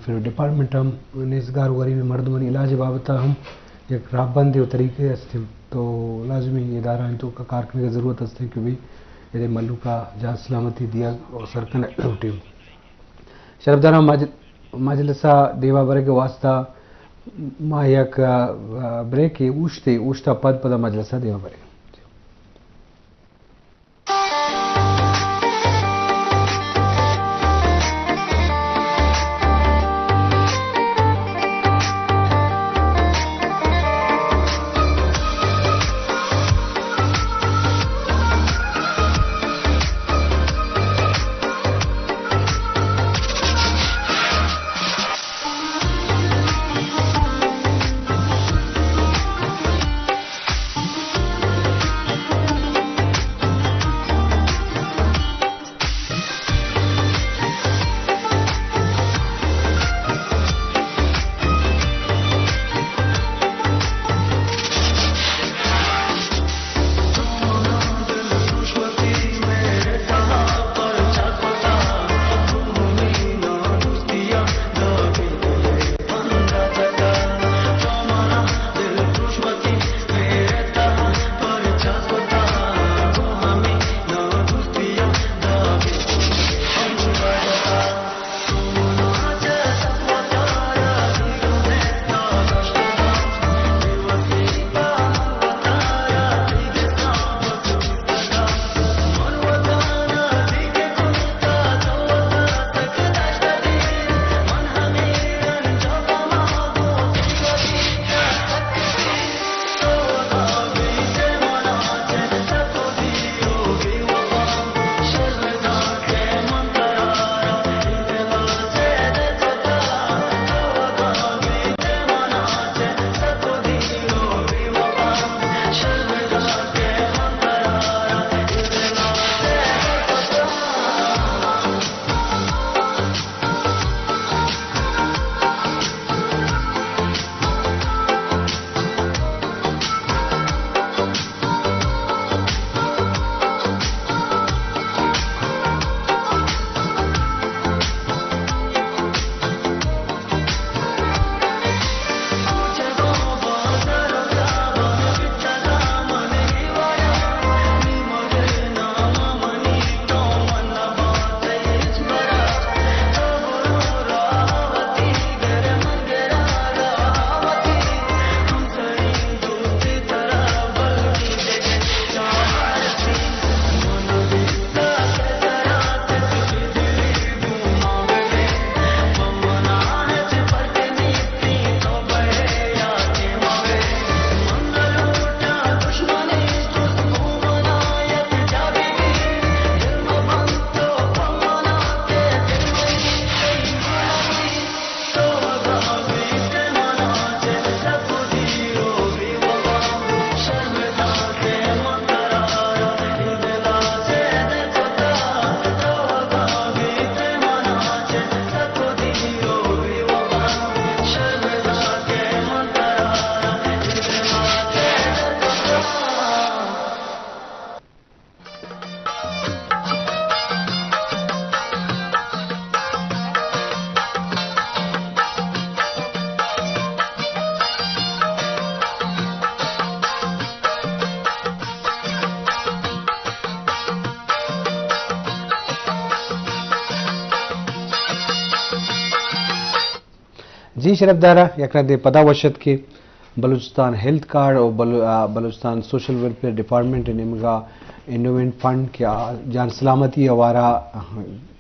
ڈپارٹمنٹ ہم نیزگار و غریب مردمانی علاج بابت ہم یک راہبندے و طریقے است انت، تو لازمی ادارہانی توکا کار کنگ ضرورت است انت کہ بھئی اے مہلوکا جان سلامتی دیگ و سر کنگ لوٹی۔ شرفداراں، مج-، مجلسا دیما برگ واسطہ ما یک، آ، بریکے اوشتے، اوشتا پد پدا مجلسا دیما برگ۔ جی شرفدارا، یک رندے پدا وش اتک کہ بلوچستان ہیلتھ کارڈ و بلو-، آ، بلوچستان سوشل ویلفیئر ڈپارٹمنٹ ءِ نیمگا انڈومنٹ فنڈ کہ آ جان سلامتی ءِ ہوارا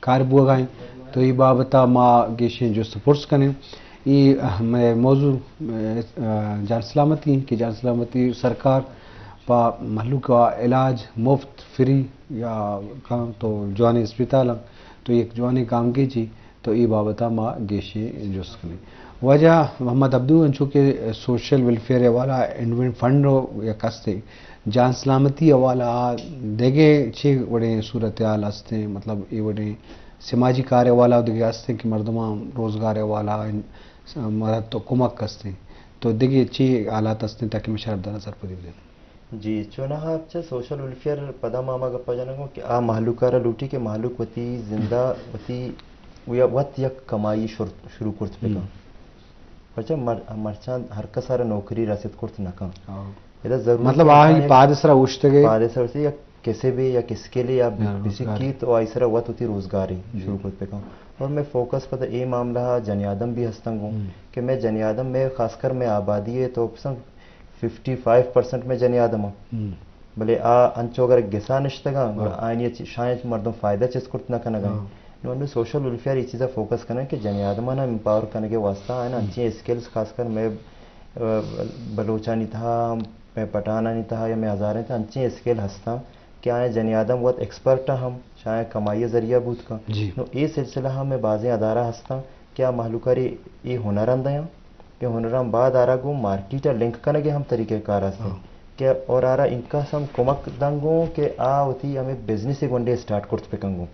کار بوگا انت، تو اے بابتا ما گیشیں جست پرس کنیں۔ اے مئے موضوع، آ، جان سلامتی انت کہ جان سلامتی سرکار پہ مہلوک ءِ علاج مفت، فری یا کن تو جوانیں اسپتال انت، تو یک جوانیں گامگیجے۔ تو اے بابت ءَ ما گیشیں جست کنیں۔ واجہ محمد عبدو، انچو کہ سوشل ویلفیئر ءِ حوالہ ءَ انڈومنٹ فنڈ یک ہستے، جان سلامتی ءِ حوالہ ءَ دگہ چے وڑیں صورتحال ہستیں؟ مطلب، اے وڑیں سماجی کار ءِ حوالہ ءَ دگہ ہستیں کہ مردماں روزگار ءِ حوالہ ءَ مدد و کمک ہستیں؟ تو دگہ چے حالات ہستیں تاکہ مئے شرفداراں سرپدی بدنت؟ جی، چوناہا چہ سوشل ویلفیئر پدا ما ہما گپا جنگ اوں کہ آ مہلوک ءَ را لوٹی کہ مہلوک وتی زند ءَ وتی و یا وت یک کمائی شر-، شروع کرت بکن۔ پرچہ مر-، مرچاں ہر کس ءَ را نوکری رسید کرت نہ کن۔ ادا ضرورت مطلب آہی پاد سرا اوشتگے۔ پاد سرا اوشتگے، یک کسبے، یک اسکلے یا بسکیت و آئی سرا وت وتی روزگارے شروع کرت بکن۔ اور میں فوکس پتہ اے معاملہ جنی آدم بھی ہستن گوں کہ میں جنی آدم، میں خاص کر میں آبادی ہے تو پسند ففٹی فائیو پرسنٹ میں جنی آدم ہوں۔ بلے آ انچو اگر گسا نشتگاں، گڑا آئینی چ-، شاید مردم فائدہ چست کرت نہ کنگا۔ نو انو سوشل ویلفیئر یہ چیزا فوکس کنن کہ جنی آدمانا امپاور کنگے واسطہ آئین انچیں اسکلز خاص کر میں، آ، بلوچانی تہا، میں پٹھانانی تہا یا میں ہزاریں تہا انچیں اسکل ہستاں کہ آئین جنی آدم وت ایکسپرٹ ہم شاید کمائی ذریعہ بوت کن۔ نو اے سلسلہ ہم میں بازیں ادارہ ہستاں کہ آ مہلوکاری اے ہنران دیاں کہ ہنراں بعد آرا گوں مارکیٹ ءَ لنک کنگ ءِ ہم طریقہ کار است کہ اور آرا انکس ہم کمک دنگوں کہ آ وتی ہمیں بزنس گونڈے اسٹارٹ کرت پکنگوں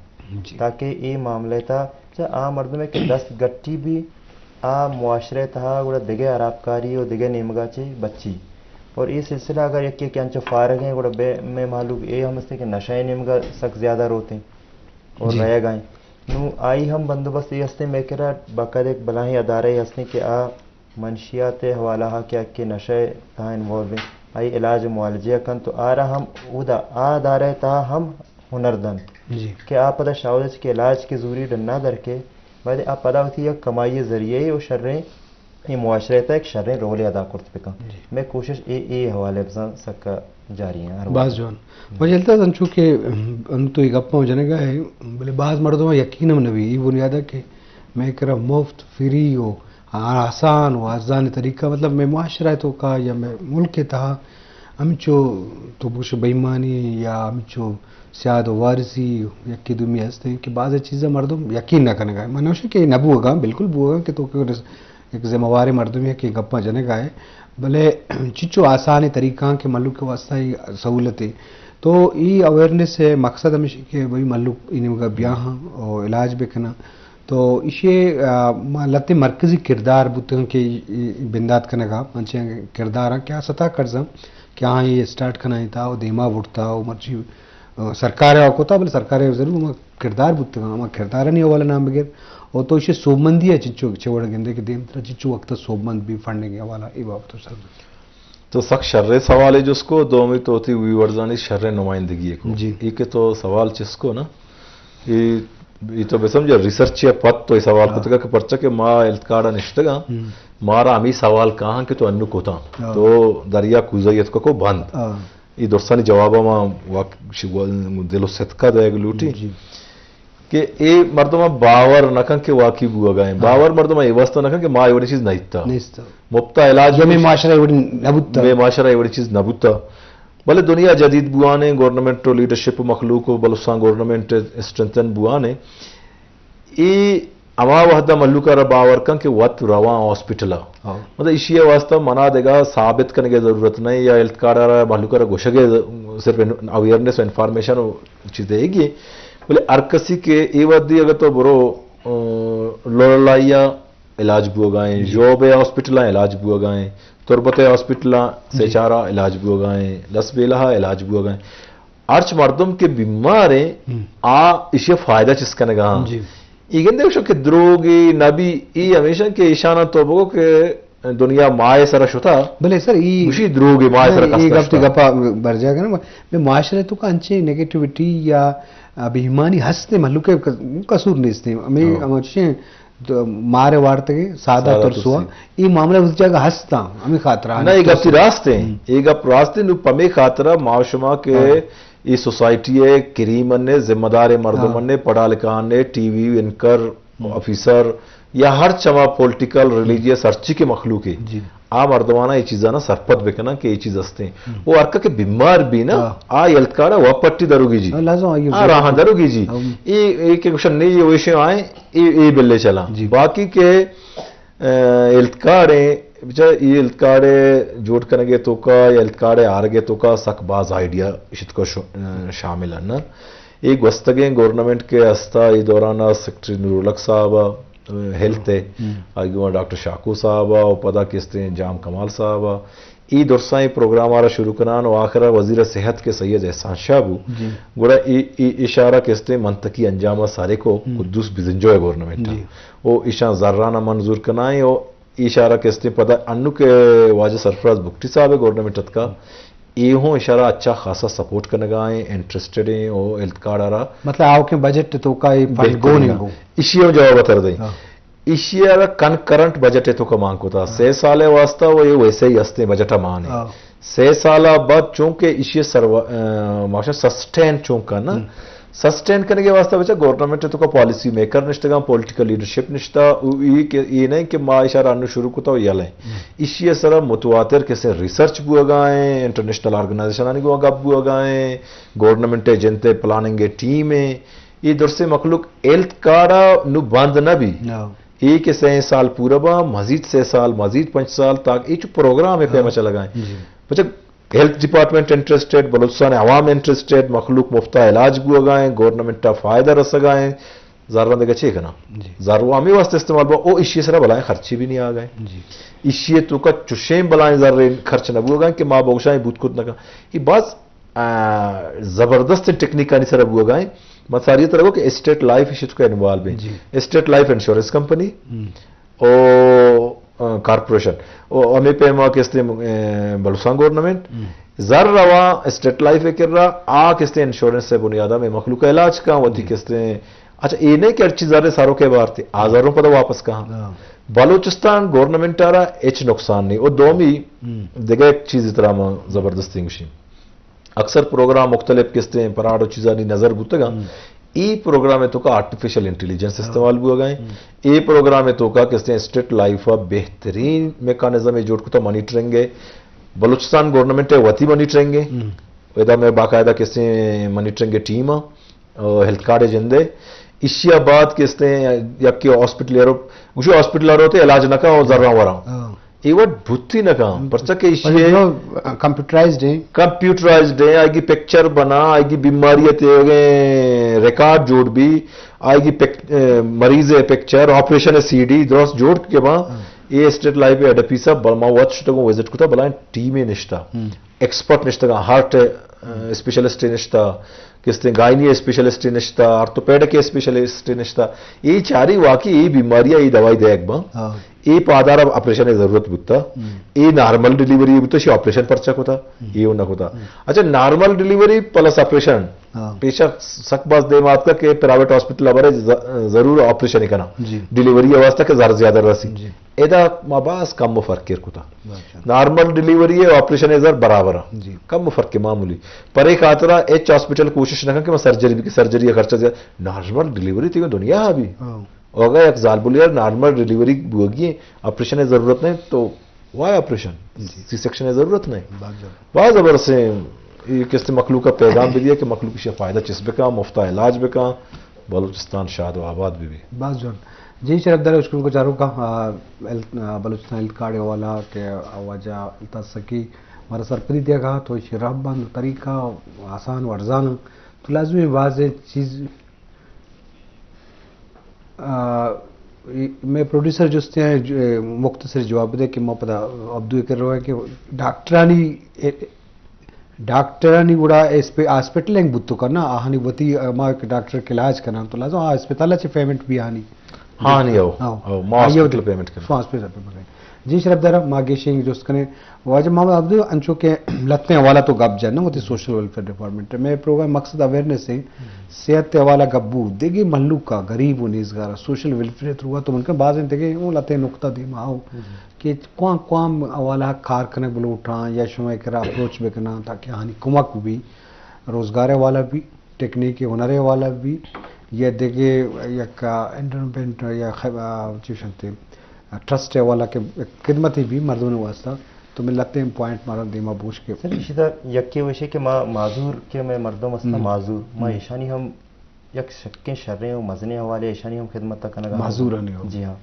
تاکہ اے معاملہ تا چہ آ مردمے کہ دست گٹی بھی آ معاشرہ تہا گڑا دگہ خرابکاری و دگہ نیمگا چے بچی۔ اور اے سلسلہ اگر یکی کہ انچو فارغ ہیں گڑا بے میں مہلوک اے ہم استے کہ نشہ نیمگا سک زیادہ روتے اور رہ گئے۔ نوں آئی ہم بندوبست اے ہستیں، مئے کرا باقاعدہ یک بلاہیں ادارہ اے ہستیں کہ آ منشیات ءِ حوالہ ءَ کہ، کہ نشہ ءِ تہا انوالو ایں، آئی علاج ءُ معالجہ ءَ کنت، تو آرا ہم اودا آ ادارہ ءِ تہا ہم ہنر دنت کہ آ پدا شاہد ءَ چہ کہ علاج کہ زوری ڈنا در کے، باید آ پدا وتی یک کمائی ءِ ذریعہ ءَ و شریں اے معاشرہ ءِ تہا یک شریں رولے ادا کرت بکن۔ مئے کوشش اے، اے حوالہ ءَ بزاں سکا جاری ایں ہر وقت۔ باز جوان۔ واجہ الطاف، انچو کہ، ہم، انو تو اے گپاں جنگا ہے، بلے باز مردم یقین ہم نبی، اے بنیاد ہے کہ مئے کرا مفت، فری و آسان و ارزان طریقہ، مطلب مئے معاشرہ ءِ توکا یا مئے ملک ءِ تہا ہمچو تو بگوش بے ایمانی یا ہمچو سیاد و وارثی یکی دومی ہستیں کہ بعض چیزاں مردم یقین نہ کنگا۔ من نوشے کہ نہ بوگا، بالکل بوگا کہ تو کہ یک ذمہ واریں مردمے کہ گپاں جنگا ہے، بلے چچو آسانیں طریقہ کہ ملوک واسطہ اے سہولت ہے۔ تو اے اویئرنیس ءِ مقصد ہمیش کہ بھئی ملوک اے نیمگا بیا ہاں اور علاج بکناں۔ تو ایشی، آ، ما لہتیں مرکزی کردار بوتگاں کہ اے بندات کنگا، انچیں کرداراں کہ آ ستا کرزاں کہ آ اے اسٹارٹ کنائیں تا و دیما بڑتا و مرچی، آ، سرکار ءَ کتا، بلے سرکار ءَ ضرور ہما کردار بوتگاں، ہما کردارانی حوالہ نام بگر۔ و تو ایشی سوبمندی ءَ چنچو چہ وڑ گندے کہ دیم ترا چنچو وقت سوبمند بی فنڈنگ ءِ حوالہ اے بابت سر۔ تو سک شریں سوالے جست کو، دومی تو وتی ویورزانی شریں نمائندگی کو۔ جی۔ اے کہ تو سوال چست کو نا، اے، اے تو بہ سمجھا ریسرچ ءَ پد تو اے سوال کتگا کہ پرچہ کہ ما ہیلتھ کارڈ ءَ نشتگاں، مارا ہمے سوال کاہاں کہ تو انو کتاں۔ تو دریا کوزہ اتکو کو بند۔ اے درستانی جواب ما واق-، ش-، دل و صدقہ دئیگ لوٹی۔ جی۔ کہ اے مردم باور نہ کن کہ واقعی بوگا ہیں۔ باور مردم اے واسطہ نہ کن کہ ما اے وڑی چیز نہ دیتا۔ نیست۔ مفتا علاج یا مئے معاشرہ اے وڑی نہ بوتا۔ مئے معاشرہ اے وڑی چیز نہ بوتا۔ بلے دنیا جدید بوانے، گورنمنٹ و لیڈرشپ و مخلوق و بلوچستان گورنمنٹ اسٹرینتھن بوانے۔ اے ہما وہدا مہلوک ءَ را باور کن کہ وت رواں ہاسپٹل ءَ۔ مطلب ایشی ءِ واسطہ منا دگہ ثابت کنگ ءِ ضرورت نہیں یا ہیلتھ کارڈ ءَ را مہلوک ءَ را گوشگ ءِ صرف اویئرنیس و انفارمیشن و چیز دیگی۔ بلے ہر کسی کہ اے وہدی اگر تو برو، آ، لورالائی ءَ علاج بوگا ہیں، جی۔ یوب ءِ ہاسپٹل ءَ علاج بوگا ہیں، تربت ءِ ہاسپٹل ءَ جی۔ سیچارا علاج بوگا ہیں، لسبیلہ ءَ علاج بوگا ہیں۔ ہرچ مردم کہ بیمار ہیں، آ ایشی فائدہ چست کنگا ہیں۔ جی۔ اے گندے گوشو کہ دروگی نبی، اے ہمیشہ کہ ایشاناں تو بگو کہ دنیا مائے سرا شتا۔ بلے سر، اے گوشی دروگی مائے سرا کستا گپ شتا۔ گپا برجا کرنا، میں معاشرے تو کا انچے نیگیٹیوٹی یا بے ایمانی ہستے، مہلوک ءِ ق-، قصور نیستے۔ ہمیں ہم چشیں تو مارے وارتگے، سادہ سادہ ترسوا۔ ترسی۔ اے معاملہ اس جگہ ہستا، ہمیں خاطرہ نہ، اے گپ راست ہیں۔ اے گپ راست ہیں، نو پمے خاطرہ ما شما کہ اے سوسائٹی ءِ کریم نے، ذمہ دار مردم نے، پڑھا لکھا نے، ٹی وی اینکر، آفیسر یا ہر چما پولیٹیکل، ریلیجیس، ہرچی کہ مخلوق ہے، جی۔ آ مردمانا اے چیزانا سرپد بکنن کہ اے چیز ہستیں۔ او ہر کہ بیمار بی نا، آ ہیلتھ کارڈ ءَ و پٹی دروگی جی۔ آ راہاں دروگی جی۔ اے، اے کہ گوشن نہیں، اے ویشے آئیں، اے، اے بلے چلا۔ جی۔ باقی کہ، آ، ہیلتھ کارڈ ہیں، بچار اے ہیلتھ کارڈ ءِ جوڑ کنگ ءِ توکا یا ہیلتھ کارڈ ءِ آرگ ءِ توکا سک باز آئیڈیا اشتکو شو-، آ، شامل ہیں نا۔ اے گوستگیں گورنمنٹ کہ ہستا، اے دوران ءَ سیکرٹری نورالحق صاحب ءَ، ہیلتھ ءِ، آئی گوں ڈاکٹر شاکو صاحب ءَ، و پدا کستیں جام کمال صاحب ءَ، ای درساں ای پروگرام آرا شروع کنان و آخر وزیر صحت کے سید احسان شاہ بو۔ گڑا ای، ای اشارہ کستے منطقی انجام سارے کو قدوس بزنجو ہے گورنمنٹ۔ او ایشاں زرانا منظور کنائیں او اشارہ کستے پدا انو کہ واجہ سرفراز بگٹی صاحب گورنمنٹ اتکا، ای ہوں اشارہ اچھا خاصا سپورٹ کنگا ہیں، انٹرسٹڈ ہیں او ہیلتھ کارڈ آرا۔ مطلب آؤ کہ بجٹ تو کا یہ فنڈ گو نہیں گو۔ ایشی ہوں جواب اتر دیں۔ ایشی ء را کنکرنٹ بجٹ ء توکا مان کتا۔ سے سال ء واسطہ و یہ ویسے ہی ہستے بجٹ ء مان ہے۔ سے سال ء بعد چونکہ ایشی سرو-، ا، ماشا سسٹین چونکا نا، سسٹین کرنے کے واسطہ بچا گورنمنٹ ء توکا پالیسی میکر نشتگاں، پولیٹیکل لیڈرشپ نشتا، او یہ کہ، یہ نہیں کہ ما اشارہ انو شروع کتا و یلیں۔ ایشی سر متواتر کسے ریسرچ بوگا ہیں، انٹرنیشنل آرگنائزیشن آنی گوا گپ بوگا ہیں، گورنمنٹ ء جنتے پلاننگ ء ٹیم ہیں، اے درسیں مخلوق ہیلتھ کارڈ ء نو بند نہ بی۔ اے کہ سے سال پورا با، مزید سے سال، مزید پنچ سال، تاکہ اے چو پروگرام ء پیما چلگا ہیں۔ بچک ہیلتھ ڈپارٹمنٹ انٹرسٹڈ، بلوچستان عوام انٹرسٹڈ، مخلوق مفتا علاج بوگا ہیں، گورنمنٹ ء فائدہ رسگا ہیں، زراں دگہ چے کناں؟ زر و ہمے واسطے استعمال با، او ایشی سرا بلائیں خرچے بھی نہیں آگا ہیں۔ ایشی توکا چشیں بلائیں زر خرچ نہ بوگا ہیں کہ ما بگشائیں بوت کت نہ کن۔ اے باز آ، زبردست ٹیکنیکانی سرا بوگا ہیں۔ ما ساری طرح کہ اسٹیٹ لائف اشی توکا انوالو ہیں۔ اسٹیٹ لائف انشورنس کمپنی او، آ، کارپوریشن او ہمیں پیما کستے، اے، بلوچستان گورنمنٹ زر روا اسٹیٹ لائف ء کرا آ کستے انشورنس ء بنیادا میں مخلوق ء علاج کا وتی کستے۔ اچھا، اے نہیں کہ ہر چیز زر سارو کے بارتے، آ زروں پدا واپس کہاں۔ بلوچستان گورنمنٹ آرا ہچ نقصان نہیں۔ او دومی دگہ ایک چیز طرح ما زبردستی گوشیں۔ اکثر پروگرام مختلف قسطیں پراڈ و چیزانی نظر بوتگاں۔ اے پروگرام توکا آرٹیفیشل انٹیلیجنس استعمال بوگا ہیں۔ اے پروگرام توکا قسطیں اسٹیٹ لائف ء بہترین میکانزم جوڑ کتا مانیٹرنگ ہے۔ بلوچستان گورنمنٹ ہے وتی مانیٹرنگ ہے۔ ادا میں باقاعدہ قسطیں مانیٹرنگ ٹیم ہے۔ او ہیلتھ کارڈ جندے۔ ایشی ء بعد کہ استیں یک کہ ہاسپٹل ء رو، گوشو ہاسپٹل ء روتے علاج نہ کن او زراں وراں۔ اے وٹ بھتی نہ کن، پرچا کہ ایشی ء کمپیوٹرائزڈ ہیں۔ کمپیوٹرائزڈ ہیں، آئی کی پکچر بنا، آئی کی بیماری تے ریکارڈ جوڑ بی، آئی کی پک-، اے، مریض ء پکچر، آپریشن ء سی ڈی درست جوڑ کے با۔ اے اسٹیٹ لائف ء ہیڈ آفیس ء بل-، ما وت شتگوں وزٹ کتا بلائیں ٹیمے نشتا۔ ایکسپرٹ نشتگاں، ہارٹ ء، اسپیشلسٹ نشتا، کستیں گائنی اسپیشلسٹ نشتا، آرتھوپیڈک اسپیشلسٹ نشتا۔ اے چاری واقعی اے بیماری ء اے دوائی دیگ باں۔ اے پادار آپریشن ء ضرورت بوتا۔ اے نارمل ڈیلیوری بوتا، شی آپریشن پرچا کتا، اے نہ کتا۔ اچھا، نارمل ڈیلیوری پلس آپریشن، پیشہ سک باز دیم آتکا کہ پرائیویٹ ہاسپٹل ء برے ض-، ضرور آپریشن کنا۔ ڈیلیوری ء واسطہ کہ زر زیادہ رسی۔ ادا ما باز کم و فرق کر کتا۔ نارمل ڈیلیوری ء آپریشن ء زر برابر ہیں۔ کم و فرق معمولی۔ پر ایک خاطرہ ایچ ہاسپٹل کوشش نہ کن کہ ما سرجری بھی، کہ سرجری ء خرچہ زیادہ۔ نارمل ڈیلیوری تیوں دنیا ہے بھی۔ اور اگر ایک زالبول یار نارمل ڈیلیوری بوگی ہے، آپریشن ء ضرورت نہیں تو وائی آپریشن؟ سی سیکشن ء ضرورت نہیں۔ باز زبر سے یہ کس مخلوق کا پیغام بھی دیا کہ مخلوق سے فائدہ چس بکا، مفتا علاج بکا، بلوچستان شاد و آباد بھی بھی۔ باز جوان۔ جی شرف دار اشکن کو چاروں کا، آ، ہیلتھ، آ، بلوچستان ہیلتھ کارڈ حوالہ کہ واجہ الطاف سکی مارا سرپدی دیا گا تو شرف بند طریقہ آسان و ارزان۔ تو لازمی واضح چیز، آ، میں پروڈیوسر جستے ہیں، جو، مختصر جواب دے کہ ما پدا عبدو کر رہا ہے کہ ڈاکٹرانی ڈاکٹرانی گڑا اسپ-، ہاسپٹل انگ بوت کناں، آہانی وتی، ما کہ ڈاکٹر کہ علاج کناں تو لازم آ ہسپتال چہ پیمنٹ بھی آہانی۔ ہاں، نہیں ہو۔ ہاں۔ ہو، ما آئیو ہاسپٹل دے۔ پیمنٹ کناں۔ ہاں، ہاسپٹل پیمنٹ کناں۔ جی شرف دارا، ما گیشیں جست کنیں۔ واجہ محمد عبدو انچو کہ لتیں حوالہ تو گپ جن، وتی سوشل ویلفیئر ڈپارٹمنٹ۔ میں پروگرام مقصد اویئرنس ہیں، صحت حوالہ گپ بو، دیگی مہلوک کا، غریب و نیزگار، سوشل ویلفیئر تھرو تو من کن بازیں دیگی اون لتیں نقطہ دیما آؤ۔ کہ کوام کوام حوالہ کار کنگ بلوٹاں یا شما کرا اپروچ بکناں تاکہ آہانی کمک بی، روزگار حوالہ بی، ٹیکنیک ہنر حوالہ بی، یا دگہ یک انڈیپینڈنٹ یا خ-، آ، چی شنتے، آ، ٹرسٹ حوالہ کہ خدمت بی مردم واسطہ، تو من لتیں پوائنٹ مارا دیما بوش کے۔ سر، اشی تا یکے وشے کہ ما معذور کہ میں مردم استا ہم۔ معذور، ما ہم۔ ایشانی ہم یک شکیں شریں و مزنیں حوالے ایشانی ہم خدمت ء کنگ ء معذورانی ہم۔ جی ہاں۔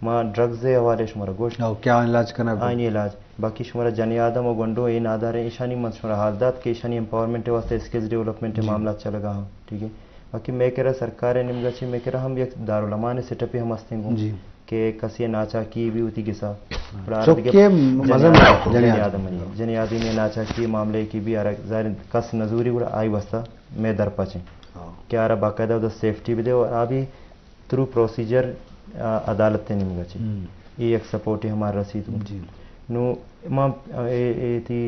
ما ڈرگز ء حوالے شمارا گوشت۔ او کیا علاج کنگ؟ آئینی علاج۔ باقی شمارا جنی آدم و گونڈو اے ناداریں ایشانی من شمارا حال دات کہ ایشانی امپاورمنٹ ء واسطہ اسکلز ڈیولپمنٹ ء جی۔ معاملات چلگا ہاں، ٹھیک ہے۔ باقی میں کرا سرکار ء نیمگا چہ میں کرا ہم یک دارالامانے سیٹ اپے ہم ہستیں گوں جی۔ کہ کسی ناچاکی بھی ہوتی گسا گڑا ہر چک دگہ کے جنی مزن آدم، جنی جنی آدم۔ آدم ء ناچاکی معاملے کی بھی ہر ظاہر کس نزوری گڑا آئی واسطہ میں درپچیں ہاں۔ کہ آرا باقاعدہ ادھر سیفٹی بدے اور آ بھی تھرو پروسیجر، آ، عدالت ء نیمگا چی۔ ہم۔ یہ ایک سپورٹ ہمارا رسید۔ جی۔ نو ما، اے، اے تھی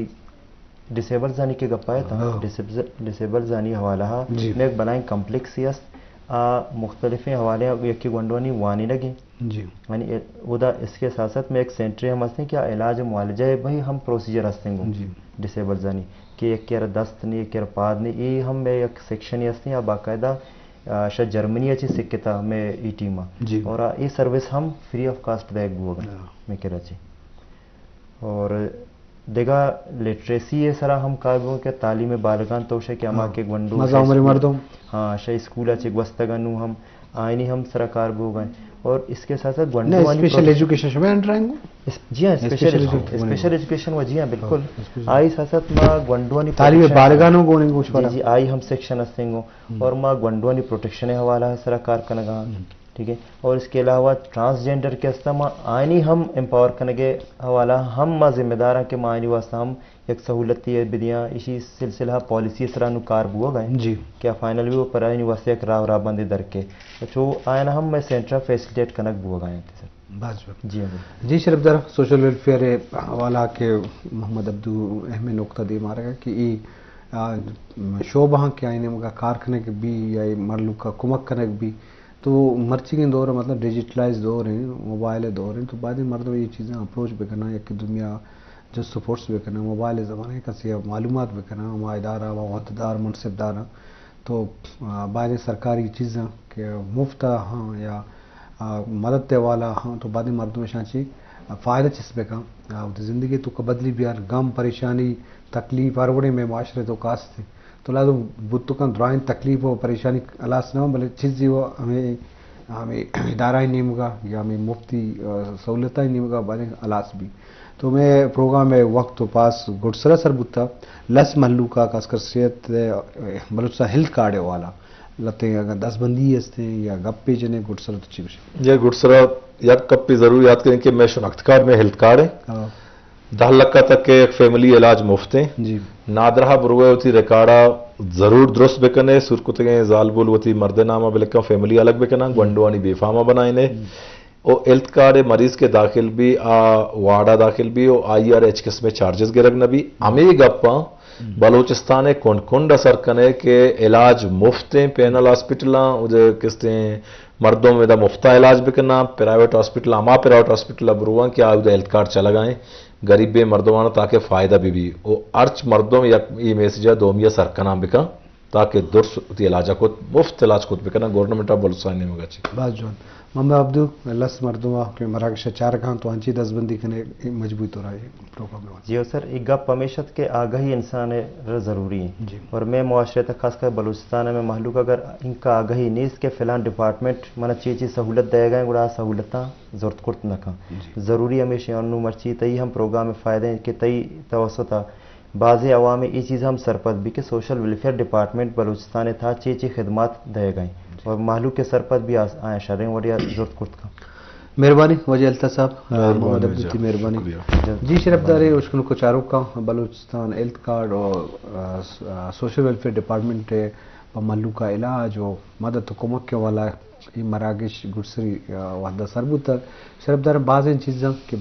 ڈسیبل زانی کے گپا ہے تا، ہاں۔ ڈسیبل، ڈسیبل زانی حوالہ ہا۔ جی۔ میں ایک بلائیں کمپلیکس ہی است، آ، مختلفیں حوالے ہیں، یکی گونڈوانی وانی لگے۔ جی۔ یعنی اے، ادا اس کے ساتھ ساتھ میں ایک سینٹر ہم ہستیں کہ علاج معالجہ ہے بھائی ہم پروسیجر ہستیں گو۔ جی۔ ڈسیبل زانی کہ یک کر دست نہیں، یک کر پاد نہیں، یہ ہم میں ایک سیکشن ہی ہستیں یا باقاعدہ آ، شہ جرمنی ء چہ سکتا مئے ای ٹیم ء۔ جی۔ اور آ، اے سروس ہم فری آف کاسٹ دئیگ بوگ ء ہاں۔ مئے کرا چہ۔ اور دگہ لٹریسی ء سرا ہم کار بوگ کہ تعلیم بالغان تو شہ کہ ہما ہاں۔ کہ گونڈو مزا شہ عمری اسکول، مردم۔ ہاں، شہ اسکول ء چہ گوستگ ء نوں ہم آئینی ہم سرا کار بوگ ء۔ اور اس کے ساتھ ساتھ نہ، گونڈوانی اسپیشل پروفیشن ایجوکیشن شمئے انڈر آئیں گو؟ اس-، جی ہاں، اسپیشل اسپیشل ایجو-، ایجوکیشن۔ اسپیشل ایجوکیشن و جی ہاں، بالکل۔ ہاں، اسپیشل۔ آئی ساتھ ساتھ ما گونڈوانی تعلیم پروٹیکشن بالغانو گونی گوش جی، والا۔ جی، آئی ہم سیکشن ہستیں گو۔ ہم۔ اور ما گونڈوانی پروٹیکشن حوالہ سرا کار کنگا۔ ہم۔ ٹھیک ہے۔ اور اس کے علاوہ ٹرانسجینڈر کے ہستا ما آئینی ہم امپاور کنگے حوالہ ہم ما ذمہ دار ہیں کہ ما آئینی واسطہ ہم یک سہولت یہ بدیاں، اسی سلسلہ پالیسی سرا نو کار بوگ ء جی۔ کہ فائنل بھی وہ پر آئینی واسطہ یک راہ راہ بندی درکے۔ تو چو آئین ہم میں سینٹر فیسلیٹیٹ کنگ بوگ ء۔ بس بس۔ جی ہاں۔ جی شرف دار، سوشل ویلفیئر حوالہ کہ محمد عبدو اہم نقطہ دے مارگا کہ ای، آ، شعبہ ہاں کہ آئی نیمگا کار کنگ بی یا ای مہلوک ء کمک کنگ بی، تو مرچیگیں دور مطلب ڈیجیٹلائز دور ہیں، موبائل دور ہیں، تو بعد مردم یہ چیزیں اپروچ بکناں یا کہ دنیا جست و پرس بکناں، موبائل زمانے کسی معلومات بکناں، ہما ادارہ و عہدیدار منصب داراں تو، آ، بائدیں سرکاری چیزاں کہ مفت ہاں یا، آ، مدد تے والا ہاں تو بائدیں مردم اشاں چی فائدہ چست بکن، آ، وتی زندگی تو کا بدلی بیار، غم، پریشانی، تکلیف ہر وڑیں میں معاشرے تو کاست ہیں۔ تو لازم بوت کن درائیں تکلیف و پریشانی ہلاس نہ ہوں، بلے چیزی و ہمیں ہمے ادارہ نیمگا یا ہمے مفتی، آ، سہولتانی نیمگا باریں ہلاس بی۔ تو مئے پروگرام ء وقت و پاس گڈسرا سر بوتا۔ لس مہلوکا خاص کر صحت، آ، بلوچستان ہیلتھ کارڈ والا لتیں اگر دستبندی ہستیں یا گپے جنے گڈسرا تو چی گوشے؟ یا گڈسرا یک گپے ضرور یاد کریں کہ مئے شناخت کارڈ مئے ہیلتھ کارڈ ہے۔ ہاں۔ دہ لکھ ء تک ء یک فیملی علاج مفت ہیں۔ جی۔ نادراہ بروئے وتی ریکارڈ ء ضرور درست بکنے، سور کتگیں زالبول وتی مرد ء نام ء بلکن فیملی الگ بکناں، ہم۔ گونڈوانی بے فارم ء بنائینے۔ ہم۔ او ہیلتھ کارڈ ء مریض کے داخل بی، آ وارڈ ء داخل بی، او آئی ء را ہچ قسم ء چارجز گرگ نہ بی۔ ہمے گپ ء ہم۔ بلوچستان ء کنڈ کنڈ ء سر کنے کہ علاج مفت ہیں، پینل ہاسپٹل آں، او دے کستیں مردم ادا مفتا علاج بکناں، پرائیویٹ ہاسپٹل، ہما پرائیویٹ ہاسپٹل ء برواں کہ آودا ہیلتھ کارڈ چلگائیں، غریبیں مردماناں تاکہ فائدہ بہ بی۔ و ہرچ مردم یک ای میسج ء دومی ء سر کناں بکن تاکہ درس وتی علاج ء کت، مفت علاج کت بکناں، گورنمنٹ آف بلوچستان نیمگ ء چی۔ باز جوان۔ محمد عبدو، لس مردم ء کہ مراگش ء چارگاں تو انچی دزبندی کنے مجبوری تو رائے۔ پروگرام ء واسطہ۔ جی ہو سر، اے گپ ہمیش ات کہ آگہی انسان ء را ضروری ہیں۔ جی۔ اور مئے معاشرے تک خاص کر بلوچستان ء مئے مہلوک اگر انکا آگہی نیست کہ فلان ڈپارٹمنٹ منا چی چی سہولت دئیگا ہیں، گڑا آ سہولتاں زرت کرت نہ کن۔ جی۔ ضروری ہمیش انو مرچی تئی ہم پروگرام فائدہ ہیں کہ تئی توسط ء بازیں عوام اے چیز ہم سرپد بی کہ سوشل ویلفیئر ڈپارٹمنٹ بلوچستان ء تھا چی چی خدمات دئیگا ہیں۔ جی۔ اور مہلوک کے سرپد بھی آس-، آیاں شریں وڑیا زرت کرت کن۔ مہربانی واجہ الطاف صاحب، آ، مہربانی محمد عبدو واجہ۔ تئی مہربانی۔ شکریہ۔ جی شرف دارے، اشکنوک و چاروکاں، بلوچستان ہیلتھ کارڈ و، آ، س-، آ، سوشل ویلفیئر ڈپارٹمنٹ ء پہ مہلوک ء علاج و مدد و کمک ء والا اے مراگش گڈسری، آ، وہد ء سر بوتگ۔ شرف دار بازیں چیزاں کہ